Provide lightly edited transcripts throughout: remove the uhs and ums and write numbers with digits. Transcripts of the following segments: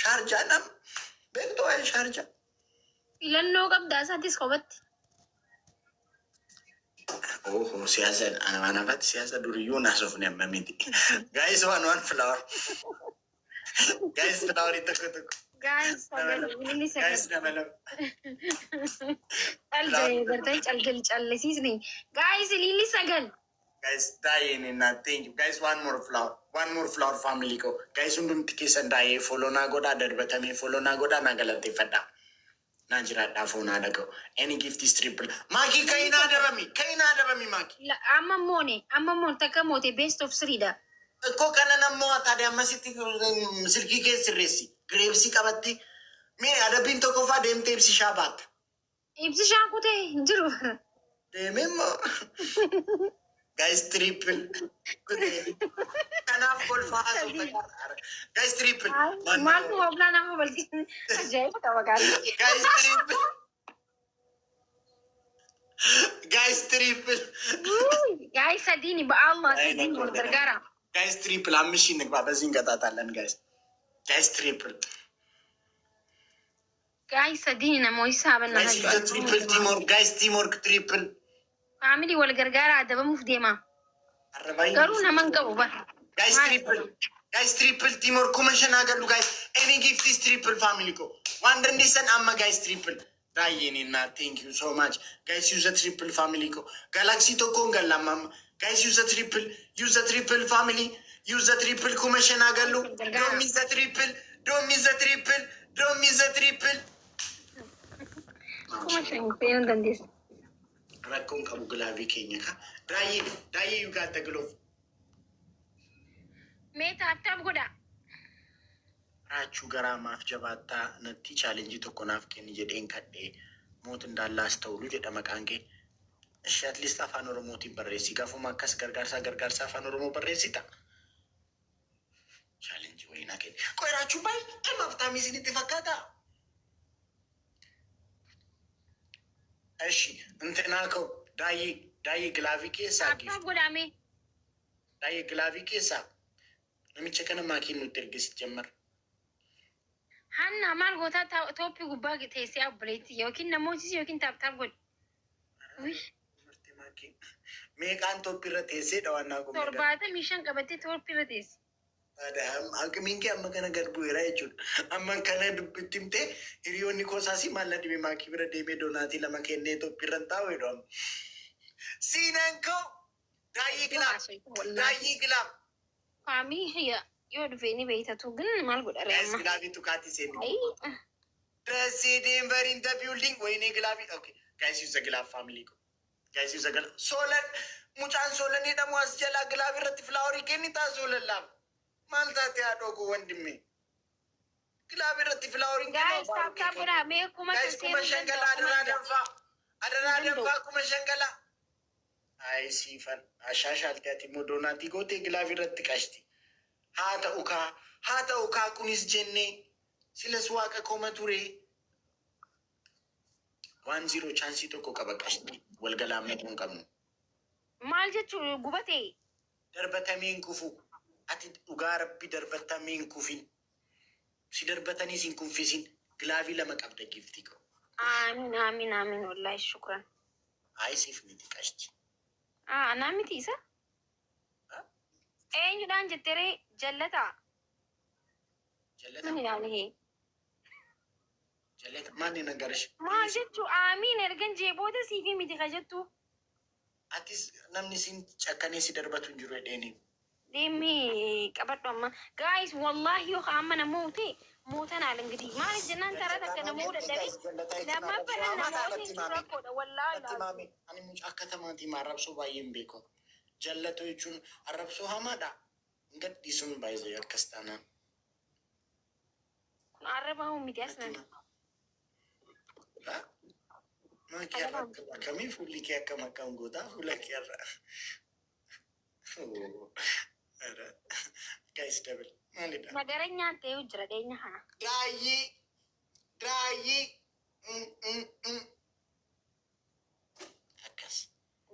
Shaarjaa nam beektu waa'ee shaarjaa. Filannoo qabdaa isaatis kophatti. Oho, siyaasa ana waan hafatti siyaasa duriyyuu naasofne amma miti. Guys, one one flower. Guys, flower tokko tokko. Guys, Nama sagal lama. ililli sagal. Guys, nama lama. Calje gartee calgal callisiisni. Guys, ililli sagal. Guys, daayeen na thank you. Guys, one more flower. One more flower, family ko. Guys, hundumti keessan daayee follow naa godhaa, darbatamee follow naa godhaa, naa galateeffadhaa. Naa jiraadhaa foonaa dhaga'u. Any gift is triple. Maakii ka'inaa dabami. Ka'inaa dabami maakii. Amma moone, amma moon takka moote, best of three dha. Ikkoo kana nammoo taate ammasitti silkii kee sirreessi. Gireebsii qabatti. Mee adabbiin tokkoffaa deemtee ibsishaa baatta. Ibsishaan kutee hin jiru. Deemee immoo. Guys, triple. Kanaaf kolfaa haasofta. Guys, triple. Maaltu hooblaa nama bal'isa. Ajaa'iba qaba gaarii. Guys, triple. Guys, triple. Guys, sadiini ba'aa Allah, sadiini wal gargaara. Guys, triple. አምስት ሺህ እንግባ። በዚህ እንቀጣታለን። Guys, guys, triple. Guys, sadiini namoota saaban. Guys, use triple, teamwork. Guys, teamwork, triple. Family wal gargaara, adabamuuf deema. Arrabaa. Garuu nama hin qabu bara. Guys, triple. Guys, triple, teamwork. 5,000 አገሉ guys. Any gift is triple, family ko. Waan dandeessan amma, guys, triple. Baay'een እና thank you so much. Guys, use triple, family ko. Galaxy tokkoon galla amma. Guys, use triple. Use triple, family. Use triple, 5,000 አገሉ. Don't miss the triple. Don't miss the triple. Don't miss the triple. 5,000 seenuu dandeessa. Rakkoon qabu glove keenya ka. Daayee, daayee, you got the glove. Mee tap tap godha. Raachuu garaa maaf jabaattaa natti challenge tokko naaf kenni jedheen kadhee moot indaallaas ta'ulu jedha maqaan kee. Ishee at least afaan Oromootiin barreessi. Gaafuma akkas gargaarsaa gargaarsaa afaan Oromoo barreessita. Challenge wayii naa kenni. Qoy, raachuun baay'ee maftaamii isinitti fakkaata. እሺ እንትና koo daayee, daayee, glove keessaa Tap tap godha mee. Daayee, glove keessaa namicha kana maakiin nutti ergisi ጀመር. Hanna maal gootaa top gubbaa teessee obboleetti yookiin namootis yookiin tap tap godhi. Uy, Meeqaan top irra teessee dhawannaa kun? 75 qabattee top irra teessi. Haqimiin kee amma kana gad bu'eera jechuudha. Amma kana dubbitti himtee hiriyoonni kosaas maal na dhibe, maakii bira deemee donut lama kennee top irra hin taa'u jedhu amma. Siinaan koo daayii glove, daayii glove. Faamii yoo dhufe ni beeytatu ግን maal godha ree Guys, amma? Glove tuqaatii seenni. Ayi, Dasi Denver in the building. Wayne glove. Okay. Guys, use the glove, family. Guys, use the glove. Solan mucaan Solan jedhamu as jalaa glove irratti flower kennitaa Solan laaf. Maal taate haadhoo koo wandimme? Glove irratti flower Guys, tap tap godha mee 5,000 Guys, seenuu 5,000 galaa, adaraa danfaa. Adaraa danfaa, 5,000 galaa. Ayi siifan ashaashaalte, ati immoo donut gootee glove irratti qashti. Haa ta'u kaa, haa ta'u kaa, kunis jennee silas waaqa koma ture. 1-0, chance tokko qaba qashti. Wal galaammatu hin qabnu. Maal jechuu gubate? Darbatamee hin kufu. Ati dhugaa rabbi darbatamee hin kufin. Si darbatanii si hin kuffisin. Glove lama qabda, giiftii koo. Amiin, amiin, amiin, wallahi shukran. Ayi siif miti qashti. Ah, anaa miti isa? Eenyudhaan jetteree jallataa? Jallata. Min ilaali. Jallata maanni nagarish. Maal jechuu amiin ergan jee booda siifi miti ka jettu? Atis namni siin cakkanee si darbatu hin jiru jedheeni. Deemee qabadhu amma. Guys, wallahi yoo amma nama mootan haala እንግዲህ maaliif jennaan taraa takka nama dadhabee lammaffaa namoonni rakkoodha wallahi. Natti maame, ani mucaa katamaatii arrabsoo baay'ee hin beeku. Jallatoo jechuun arrabsoo hamaadha. Hin gadhiisuun baay'ee akkas taanaan. Kun arraba miti asnan. Maakii har'a akkamii, fuulli kee akkam akkam gootaa fuula kee har'a. Guys, double maalidha? Nagaranyaan ta'ee jira dhiyeenya kana. Daayyii, daayyii. Akkas.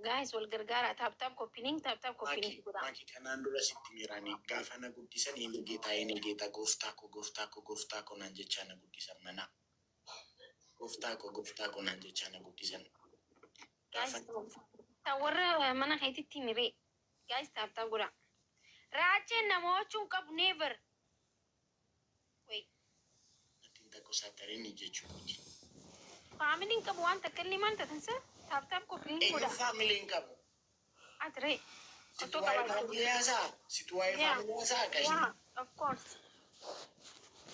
Guys, wal gargaara. Tap tap copy link, tap tap copy Maaki link godha. Maaki, kanaan dura sitti miiraanii gaafa na guddisan የኔ ጌታ የኔ ጌታ gooftaa koo gooftaa koo gooftaa koo naan jechaa na guddisan mana gooftaa koo gooftaa koo naan jechaa na guddisan Guys, gaafa ta warra mana keetitti miree. Guys, tap tap godha. Raacheen nama mo'achuu hin qabu, never. Wait. Nattiin takko saatarini jechuudha. Family hin qabu waan takka illee maal taatan sa? Tap tap copy link Eenyu godha. Family hin qabu? Ati ree. Situ Otoo waa'ee qabaachuu. Family haasaa? Situ waa'ee Yeah. Family haasaa qashti? Yeah, of course.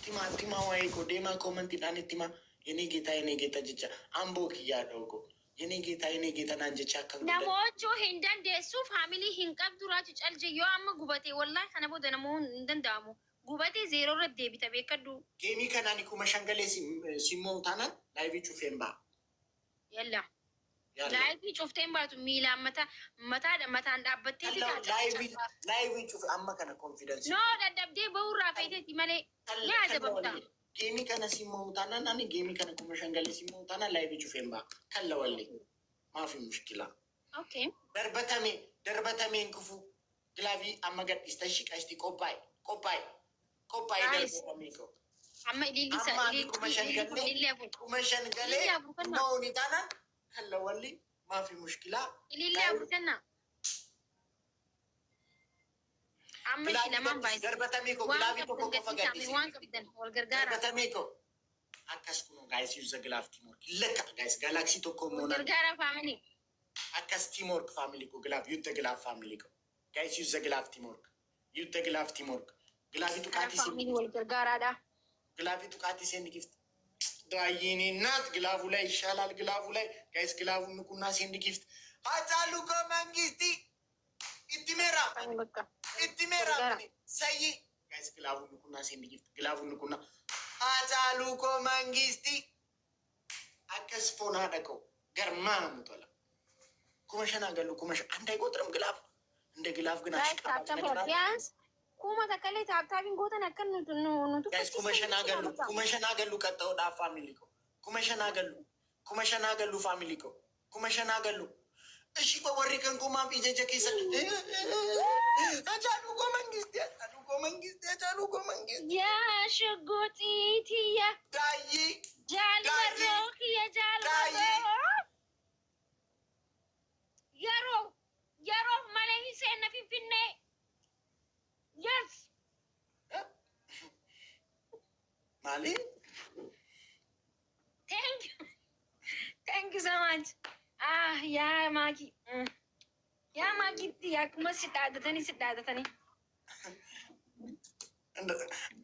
Timaa timaa waa'ee koo deemaa commentiidhaan itti himaa የኔ ጌታ የኔ ጌታ jecha amboo kiyyaa dhooko የኔ ጌታ የኔ ጌታ naan jecha akkan guddadhe. Namoota hin dandeessu, family hin qabdu. Raachu calje yoo amma gubate, wallahi kana booda namoo hin danda'amu. Gubate zero irra deebita, beekadhu. Game kanaan 5000 galee simmoo taanaan live cufeen ba'a. Yalla. Yalla. Live cuftee hin baatu, miilaan mataa mataadha mataan dhaabbattee Live live cufe amma kana confidence. No, dadhabdee bahurraa feeteeti malee ni adabamta. Game kana simmoo taanaan ani game kana 5000 galee simmoo taanaan live cufeen ba'a. Kalla wallee. Maafi mushkilaa. Okay. Darbatame darbatameen kufu glove amma gadhiista ishii qashti qophaa'e qophaa'e qophaa'e Guys. darbatamee koo. Amma ililli isa Amma ani 5000 ililli galee ililli afur. 5000 galee Ililli afur kenna. mo'uuni taanaan kalla walli maafi mushkilaa. Ililli afur kenna. Amma ishii Glove lamaan gadhiisi baay'ise. darbatamee koo Waan glove tokko qabdan qofa gadhiisaa gadhiisi. waan qabdan wal gargaara. Darbatamee koo akkas kunoo guys, use the glove, teamwork lakka guys, galaxy tokko Wal moonaan gargaara, family. Akkas teamwork, family ko glove, use the glove, family ko guys, use the glove, teamwork, use the glove, teamwork, glove Kara tuqaatii family wal gargaaraadha. Glove tuqaatii send gift ዳይኔ እናት glove ኡ ላይ ይሻላል። Glove ኡ ላይ guys, glove ኡ ንቁና send gift አጫሉ ኮ መንግስቲ ኢትሜራ Bakka. ኢትሜራ ሰይ guys, glove ኡ ንቁና send gift, glove ኡ ንቁና አጫሉ ኮ መንግስቲ akkas foon haadha koo garmaamu tola 5000 አገሉ 5000 አንድ አይቆጥርም glove እንደ glove ግን Guys, tap tap አሽቃባጭ ቢያንስ kuma takka illee tap tapiin gootan akka nutu nu Guys, 5000 አገሉ 5000 አገሉ ቀጠውዳ family ko 5000 አገሉ 5000 አገሉ family ko 5000 አገሉ እሺ ቆይ warri kan kumaaf ija keessa አጫሉ ኮ መንግስቲ አጫሉ ኮ መንግስቲ አጫሉ ኮ መንግስቲ Yaa shugguxiitiyya ዳይ jaalmarroo kiyya jaalmarroo yeroo yeroo malee hin seenna Finfinnee. Yes. Maali? Thank you. Thank you so much. Ah, yaa Maaki. Yaa Maakitti akkuma si dhaadatanii si dhaadatanii.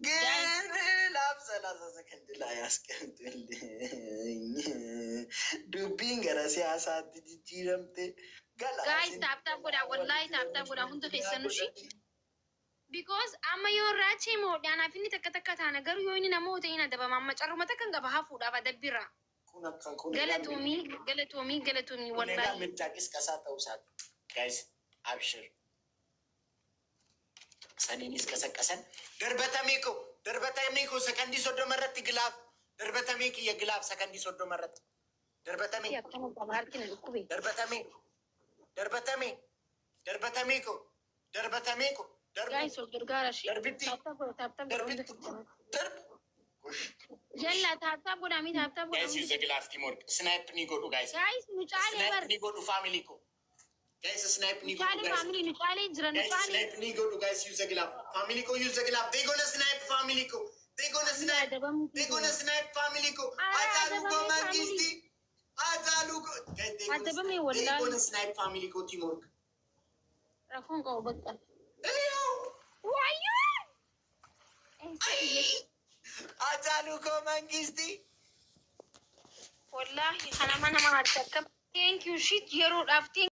ግን ላብ 30 ሰከንድ ላይ አስቀምጥልኝ dubbiin gara siyaasaatti jijjiiramte gala. Guys, tap tap godhaa. Wallahi tap tap godhaa hunda keessanuu shi. Because amma yoo raachee moodhaanaaf inni takka takka taana garuu yoo inni namoota hin adabama amma carruma takka hin qaba hafuudhaaf adabbirra. Kun akka kun Galatoomii galatoomii galatoomii kun egaa wallahi. ምርጫ ቅስቀሳ ta'uu isaati. Guys, abshir. Saniinis ቀሰቀሰን darbatamee koo darbatamee koo sakandii 30 irratti glove darbatamee kiyya glove sakandii 30 irratti darbatamee Akkana qaba harki na dhukkube. darbatamee darbatamee darbatamee koo darbatamee koo darbu Guys, wal gargaara shi. Darbitti. Tap tap godhaa, tap tap godhaa hunda darbitti keessanuu. darbu gosh. Jalla tap tap godhaa mi tap tap godhaa. Guys, use the glove, teamwork, snipe ni godhu guys. Guys, nu caalee Snipe bar. ni godhu family ko guys, snipe ni Nu godhu caalee guys. Family nu caalee jira nu Guys, caalee. snipe ni godhu guys, use the glove. Family ko, use the glove. They gonna snipe, family ko. They gonna snipe. They gonna snipe, family ko. Ajalu ko mangisti. Ajalu ko. Guys, they gonna Adabame snipe. They wallahi. Gonna snipe, family ko, teamwork. Rakkoon qabu bakka. Eeyo. Wayyoo! Eessa biyya? Ajalu ko mangisti. Wallahi kana mana nama akka thank you shit yeroodhaaf thank